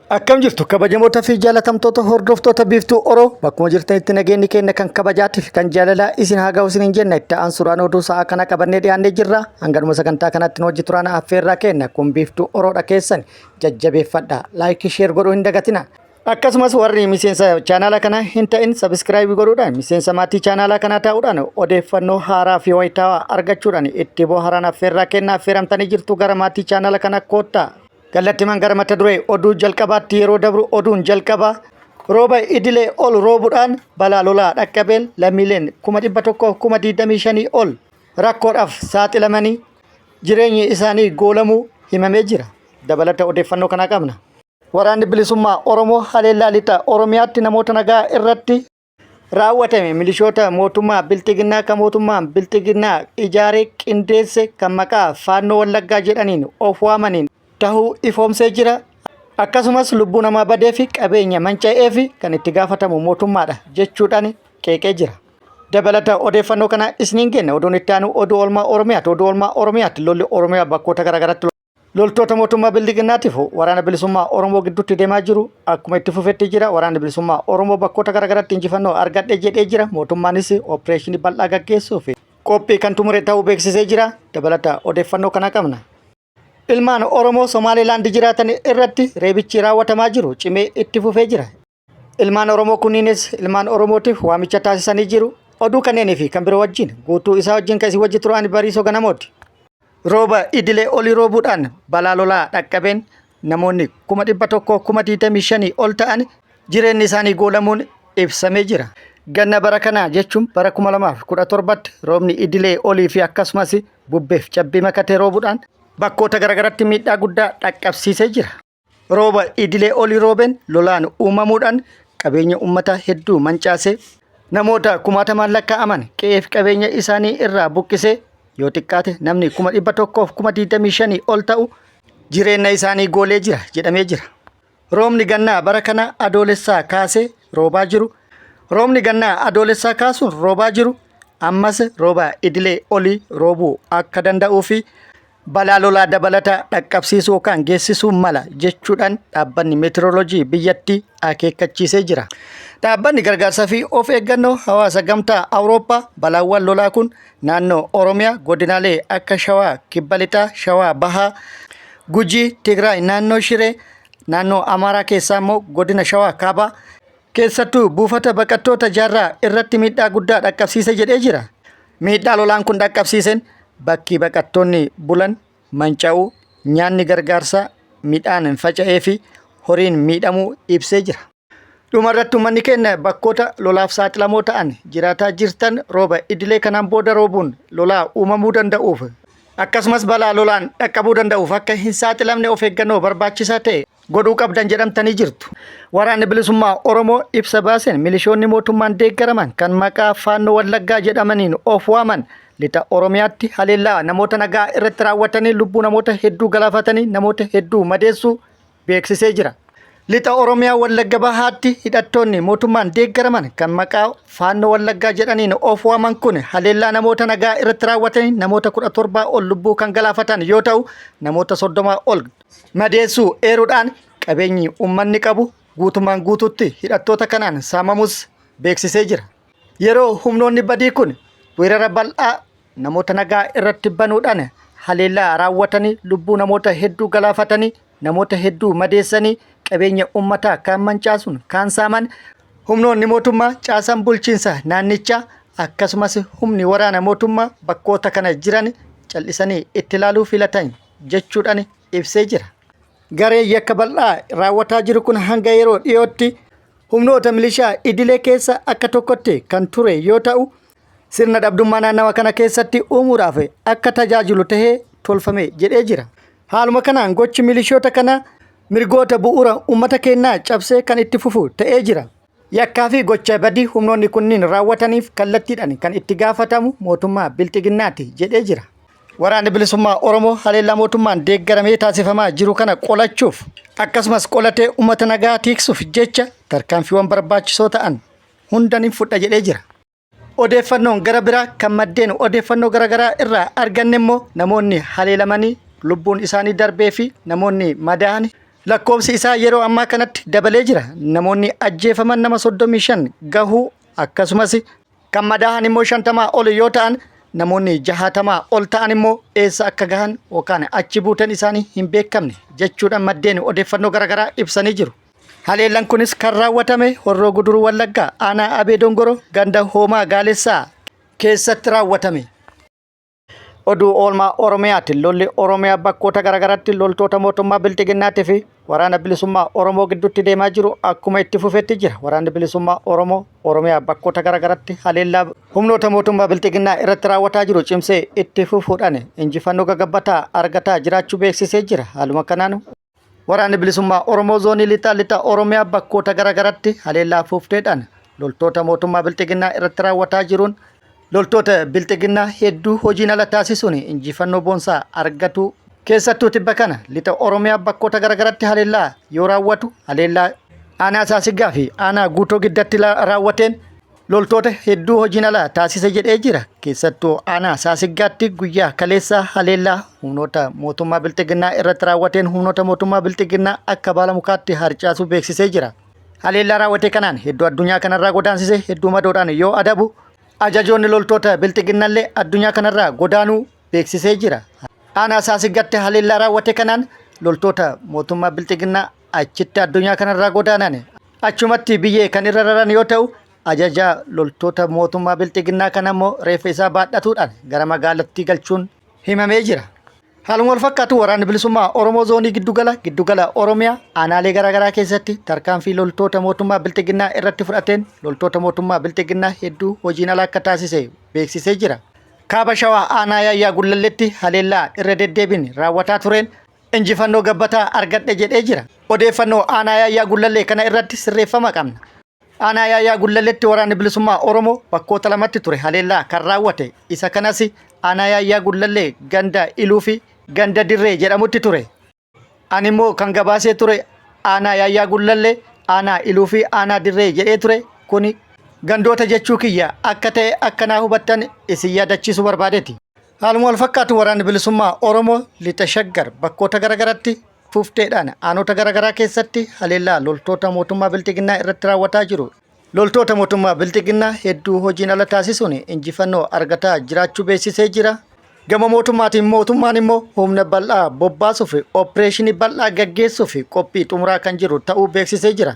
Akkam jirtu kabajamoota fi jaalatamtoota hordoftoota Biiftuu Oro, bakkuma jirtanitti nageenyi keenya kan kabajaati fi kan jaalalaa isin haa ga'u isiniin jenna. Itti aansuudhaan oduu sa'aa kana qabannee dhiyaannee jirra. Hanganuma sagantaa kanatti nu hojii turaan affeerraa kenna. Kun Biiftuu Oroodha, keessan jajjabeeffadha. Like, share godhuu hin dagatina. Akkasumas warri miseensa chaanaala kanaa hin ta'in subscribe godhuudhaan miseensa maatii chaanaala kanaa ta'uudhaan odeeffannoo haaraa fi wayitaawaa argachuudhaan itti boharan affeerraa kenna. Affeeramtanii jirtu, gara maatii chaanaala kana koottaa. Kallattimaan gara mata duree oduu jalqabaatti yeroo dabru, oduun jalqabaa rooba idilee ol roobuudhaan balaa lolaa dhaqqabeen lammiileen 125,000 ol rakkoodhaaf saaxilamanii jireenyi isaanii goolamuu himamee jira. Dabalata odeeffannoo kanaa qabna. Waraanni Bilisummaa Oromoo haleellaa lixa Oromiyaatti namoota nagaa irratti raawwatame milishoota mootummaa Bilxiginnaa kan mootummaan Bilxiginnaa ijaaree qindeesse kan maqaa Faannoo Wallaggaa jedhaniin of waamaniin tahuu ifoomsee jira. Akkasumas lubbuu namaa badee fi qabeenya manca'ee fi kan itti gaafatamu mootummaadha jechuudhaan qeeqee jira. Dabalata odeeffannoo kana isiniin kenna. Oduun itti aanu oduu oolmaa Oromiyaati. Oduu oolmaa Oromiyaatti lolli Oromiyaa bakkoota garaagaraatti loltoota mootummaa Bilxiginnaatiif Waraana Bilisummaa Oromoo gidduutti deemaa jiru akkuma itti fufetti jira. Waraanni Bilisummaa Oromoo bakkoota garaagaraatti injifannoo argadhe jedhee jira. Mootummaanis opereeshinii bal'aa gaggeessuuf qophii kan xumure ta'uu beeksisee jira. Dabalata odeeffannoo kana qabna. Ilmaan Oromoo Somaalilaand jiraatan irratti reebichi raawwatamaa jiru cimee itti fufee jira. Ilmaan Oromoo kunniinis ilmaan Oromootiif waamicha taasisanii jiru. Oduu kanneenii fi kan biroo wajjin guutuu isaa wajjin kan isin wajji turan Bariisoo Ganamooti. Rooba idilee olii roobuudhaan balaa lolaa dhaqqabeen namoonni 125,000 ol ta'an jireenyi isaanii goolamuun ibsamee jira. Ganna bara kanaa jechuun bara 2017tti roobni idilee olii fi akkasumas bubbeef cabbii makatee roobuudhaan bakkoota garaagaraatti miidhaa guddaa dhaqqabsiisee jira. Rooba idilee olii roobeen lolaan uumamuudhaan qabeenya uummataa hedduu mancaasee, namoota kumaatamaan lakkaa'aman qe'eef qabeenya isaanii irraa buqqisee, yoo xiqqaate namni 125,000 ol ta'u jireenya isaanii goolee jira jedhamee jira. Roobni gannaa bara kana Adoolessaa kaasee roobaa jiru. Roobni gannaa Adoolessaa kaasuun roobaa jiru ammas rooba idilee olii roobuu akka danda'uu fi balaa lolaa dabalataa dhaqqabsiisuu yookaan geessisuu mala jechuudhaan dhaabbanni meetirooloojii biyyattii akeekkachiisee jira. Dhaabbanni gargaarsaa fi of eeggannoo hawaasa Gamtaa Awurooppaa balaawwan lolaa kun naannoo Oromiyaa godinaalee akka Shawaa Kibba Lixaa, Shawaa Bahaa, Gujii, Tigraay, naannoo Shiree, naannoo Amaaraa keessaa immoo godina Shawaa Kaabaa keessattuu buufata baqattoota Jaarraa irratti miidhaa guddaa dhaqqabsiise jedhee jira. Miidhaa lolaan kun dhaqqabsiiseen bakki baqattoonni bulan manca'uu, nyaanni gargaarsaa midhaan faca'ee fi horiin miidhamuu ibsee jira. Dhumarratti uummanni keenya bakkoota lolaaf saaxilamoo ta'an jiraataa jirtan rooba idilee kanaan booda roobuun lolaa uumamuu danda'uuf akkasumas balaa lolaan dhaqqabuu danda'uuf akka hin saaxilamne of eeggannoo barbaachisaa ta'e godhuu qabdan jedhamtanii jirtu. Waraanni Bilisummaa Oromoo ibsa baaseen milishoonni mootummaan deeggaraman kan maqaa Faannoo Wallaggaa jedhamaniin of waaman lixa Oromiyaatti haleellaa namoota nagaa irratti raawwatanii lubbuu namoota hedduu galaafatanii namoota hedduu madeessuu beeksisee jira. Lixa Oromiyaa Wallagga Bahaatti hidhattoonni mootummaan deeggaraman kan maqaa Faannoo Wallaggaa jedhaniin of waaman kun haleellaa namoota nagaa irratti raawwatanii namoota 17 ol lubbuu kan galaafatan yoo ta'u, namoota 30 ol madeessuu eeruudhaan qabeenyi uummanni qabu guutumaan guutuutti hidhattoota kanaan saamamus beeksisee jira. Yeroo humnoonni badii kun weerara bal'aa namoota nagaa irratti banuudhaan haleellaa raawwatanii lubbuu namoota hedduu galaafatanii, namoota hedduu madeessanii, qabeenya uummataa kaan mancaasuun kaan saaman, humnoonni mootummaa, caasaan bulchiinsa naannichaa akkasumas humni waraana mootummaa bakkoota kana jiran cal'isanii itti ilaaluu filatan jechuudhaan ibsee jira. Gareen yakka bal'aa raawwataa jiru kun hanga yeroo dhiyootti humnoota milishaa idilee keessa akka tokkotti kan ture yoo ta'u, sirna dhabdummaa naannawa kana keessatti uumuudhaaf akka tajaajilu tahee tolfame jedhee jira. Haaluma kanaan gochi milishoota kanaa mirgoota bu'uura uummata keenyaa cabsee kan itti fufu ta'ee jira. Yakkaa fi gocha badii humnoonni kunniin raawwataniif kallattiidhaan kan itti gaafatamu mootummaa Bilxiginnaati jedhee jira. Waraanni Bilisummaa Oromoo haleellaa mootummaan deeggaramee taasifamaa jiru kana qolachuuf akkasumas qolatee uummata nagaa tiksuuf jecha tarkaanfiiwwan barbaachisoo ta'an hunda ni fudha jedhee jira. Odeeffannoon gara biraa kan maddeen odeeffannoo garaagaraa irraa arganne immoo namoonni haleelamanii lubbuun isaanii darbee fi namoonni madaa'an Lakkoofsi isaa yeroo ammaa kanatti dabalee jira. Namoonni ajjeefaman nama 35 gahuu akkasumas kan madaahan immoo 50 ol yoo ta'an namoonni 60 ol ta'an immoo eessa akka gahan yookaan achi buuteen isaanii hin beekamne jechuudhaan maddeen odeeffannoo garaagaraa ibsanii jiru. Haleellaan kunis kan raawwatame Horroo Guduruu Wallaggaa aanaa Abee Dongoroo ganda Hoomaa Gaalessaa keessatti raawwatame. Oduu oolmaa Oromiyaati. Lolli Oromiyaa bakkoota garaagaraatti loltoota mootummaa Bilxiginnaatii fi waraana bilisummaa Oromoo gidduutti deemaa jiru akkuma itti fufetti jira. Waraanni bilisummaa Oromoo Oromiyaa bakkoota garaagaraatti haleellaa humnoota mootummaa Bilxiginnaa irratti raawwataa jiru cimsee itti fufuudhaan injifannoo gagabbataa argataa jiraachuu beeksisee jira. Haaluma kanaan Waraanni Bilisummaa Oromoo Zoonii Lixaa Lixa Oromiyaa bakkoota garaagaratti haleellaa fuufteedhaan loltoota mootummaa Bilxiginnaa irratti raawwataa jiruun loltoota Bilxiginnaa hedduu hojiin ala taasisuun injifannoo boonsaa argatu. Keessattuu tibba kana Lixa Oromiyaa bakkoota garaagaratti haleellaa yoo raawwatu haleellaa aanaa Saasiggaa fi aanaa Guutoo Giddatti raawwateen loltoota hedduu hojiin ala taasise jedhee jira. Keessattuu aanaa Saasiggaatti guyyaa kaleessaa haleellaa humnoota mootummaa Bilxiginnaa irratti raawwateen humnoota mootummaa Bilxiginnaa akka baala mukaatti harcaasuu beeksisee jira. Haleellaa raawwate kanaan hedduu addunyaa kanarraa godaansise hedduu madoodhaan yoo adabu ajajoonni loltoota Bilxiginnallee addunyaa kanarraa godaanuu beeksisee jira. Aanaa Saasiggatti haleellaa raawwate kanaan loltoota mootummaa Bilxiginnaa achitti addunyaa kanarraa godaanan achumatti biyyee kan irra raran yoo ta'u ajajaa loltoota mootummaa Bilxiginnaa kana immoo reeffa isaa baadhatuudhaan gara magaalattii galchuun himamee jira. Haaluma wal fakkaatu waraanni bilisummaa Oromoo zoonii giddugala giddugala Oromiyaa aanaalee garaagaraa keessatti tarkaanfii loltoota mootummaa Bilxiginnaa irratti fudhateen loltoota mootummaa Bilxiginnaa hedduu hojiin ala akka taasise beeksisee jira. Kaaba Shawaa aanaa Yaayyaa Gullalleetti haleellaa irra deddeebiin raawwataa tureen injifannoo gabbataa argadhe jedhee jira. Odeeffannoo aanaa Yaayyaa Gullallee kana irratti sirreeffama qabna. Aanaa Yaayyaa Gullalleetti waraanni bilisummaa Oromoo bakkoota lamatti ture haleellaa kan raawwate. Isa kanas aanaa Yaayyaa Gullallee ganda Iluu fi ganda Dirree jedhamutti ture. Ani immoo kan gabaasee ture aanaa Yaayyaa Gullallee, aanaa Iluu fi aanaa Dirree jedhee ture. Kuni gandoota jechuu kiyya akka ta'e akka naa hubattan isin yaadachiisuu barbaadeeti. Haaluma wal fakkaatu waraanni bilisummaa Oromoo lixa Shaggar bakkoota garaagaratti fufteedhaan aanota garaagaraa keessatti haleellaa loltoota mootummaa Bilxiginnaa irratti raawwataa jiru. Loltoota mootummaa Bilxiginnaa hedduu hojiin ala taasisuun injifannoo argataa jiraachuu beeksisee jira. Gama mootummaatiin mootummaan immoo humna bal'aa bobbaasuuf opereeshinii bal'aa gaggeessuuf qophii xumuraa kan jiru ta'uu beeksisee jira.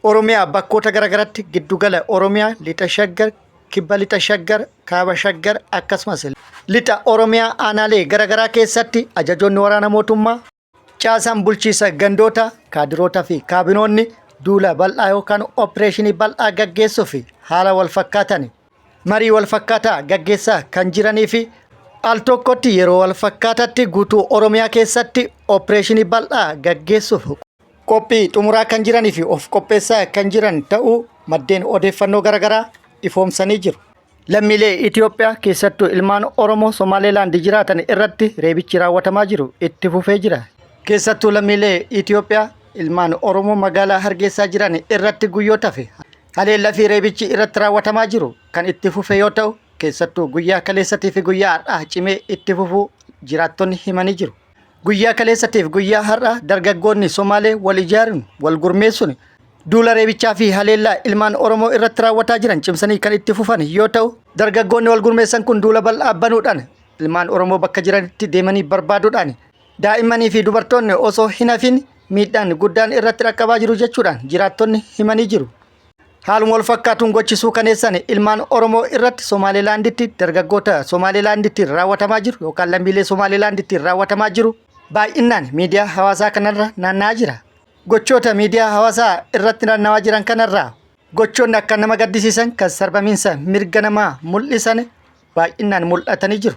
Oromiyaa bakkoota garaagaratti giddugala Oromiyaa, lixa Shaggar, kibba lixa Shaggar, kaaba Shaggar akkasumas lixa Oromiyaa aanaalee garaagaraa keessatti ajajoonni waraana mootummaa, caasaan bulchiisa gandoota, kaadiroota fi kaabinoonni duula bal'aa yookaan opereeshinii bal'aa gaggeessuuf haala wal fakkaatan marii wal fakkaataa gaggeessaa kan jiranii fi al tokkotti yeroo wal fakkaataatti guutuu Oromiyaa keessatti opereeshinii bal'aa gaggeessuuf qophii xumuraa kan jiranii fi of qopheessaa kan jiran ta'uu maddeen odeeffannoo garaagaraa ifoomsanii jiru. Lammiilee Itoophiyaa keessattuu ilmaan Oromoo Somaalilaand jiraatan irratti reebichi raawwatamaa jiru itti fufee jira. Keessattuu lammiilee Itoophiyaa ilmaan Oromoo magaalaa Hargeysaa jiran irratti guyyootaaf haleellaa fi reebichi irratti raawwatamaa jiru kan itti fufe yoo ta'u keessattuu guyyaa kaleessatii fi guyyaa har'aa cimee itti fufuu jiraattonni himanii jiru. Guyyaa kaleessatiif guyyaa har'aa dargaggoonni Somaalee wal ijaaruun wal gurmeessuun duula reebichaa fi haleellaa ilmaan Oromoo irratti raawwataa jiran cimsanii kan itti fufan yoo ta'u dargaggoonni wal gurmeessan kun duula bal'aa banuudhaan ilmaan Oromoo bakka jiranitti deemanii barbaaduudhaan daa'immanii fi dubartoonni osoo hin hafin miidhaan guddaan irratti dhaqqabaa jiru jechuudhaan jiraattonni himanii jiru. Haaluma wal fakkaatuun gochi suukaneessaan ilmaan Oromoo irratti Somaalilaanditti dargaggoota Somaalilaanditti raawwatamaa jiru yookaan lammiilee Somaalilaanditti raawwatamaa jiru baay'inaan miidiyaa hawaasaa kanarra naanna'aa jira. Gochoota miidiyaa hawaasaa irratti naannawaa jiran kanarraa gochoonni akka nama gaddisiisan kan sarbamiinsa mirga namaa mul'isan baay'inaan mul'atanii jiru.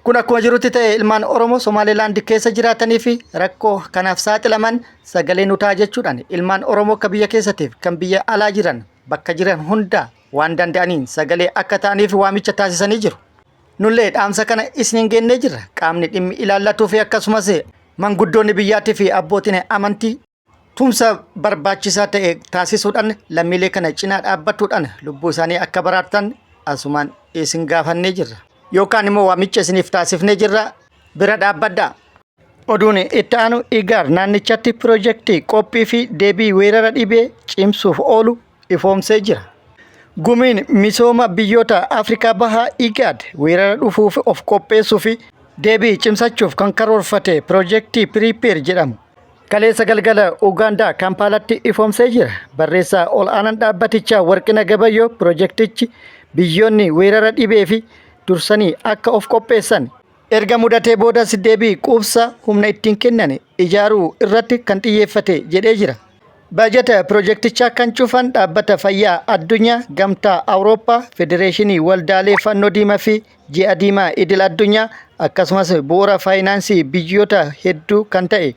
Kun akkuma jirutti ta'e ilmaan Oromoo Somaalilaand keessa jiraatanii fi rakkoo kanaaf saaxilaman sagalee nu ta'a jechuudhaan ilmaan Oromoo akka biyya keessatiif kan biyya alaa jiran bakka jiran hunda waan danda'aniin sagalee akka ta'aniif waamicha taasisanii jiru. Nullee dhaamsa kana isiniin geennee jirra. Qaamni dhimmi ilaallatuu fi akkasumas manguddoonni biyyaatii fi abbootiin amantii tumsa barbaachisaa ta'e taasisuudhaan lammiilee kana cinaa dhaabbatuudhaan lubbuu isaanii akka baraartan asumaan isin gaafannee jirra. Yookaan immoo waamicha isiniif taasifnee jirra bira dhaabbadhaa. Oduun itti aanu IGAD naannichatti pirojektii qophii fi deebii weerara dhibee cimsuuf oolu ifoomsee jira. Gumiin misooma biyyoota Afrikaa Bahaa IGAD weerara dhufuuf of qopheessuu fi deebii cimsachuuf kan karoorfate pirojektii Prepare jedhamu kaleessa galgala Ugaandaa Kaampaalatti ifoomsee jira. Barreessaa ol aanaan dhaabbatichaa Warqina Gabayyoo pirojektichi biyyoonni weerara dhibee fi dursanii akka of qopheessan erga mudatee boodas deebii quubsaa humna ittiin kennan ijaaruu irratti kan xiyyeeffate jedhee jira. Baajata pirojektichaa kan cufan Dhaabbata Fayyaa Addunyaa, Gamtaa Awurooppaa, Federeeshinii Waldaalee Fannoo Diimaa fi Ji'a Diimaa Idil Addunyaa akkasumas bu'uura faayinaansii biyyoota hedduu kan ta'e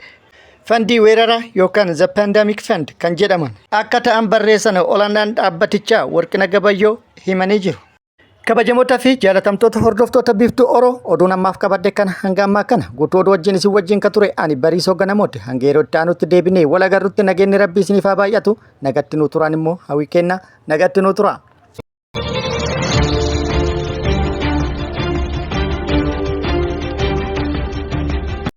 Fandii Weeraraa yookaan The Pandemic Fund kan jedhaman akka ta'an barreessan olaanaan dhaabbatichaa Warqina Gabayyoo himanii jiru. Kabajamoota fi jaalatamtoota hordoftoota Biiftuu Oro, oduun ammaaf qabadhe kana hanga ammaa kana guutuu oduu wajjin isin wajjin ka ture ani Bariisoo Ganamooti. Hanga yeroo itti aanutti deebinee wal agarrutti nageenyi Rabbii isiniif haa baay'atu. Nagatti nuu turaan immoo hawwii kenna. Nagatti nuu turaa.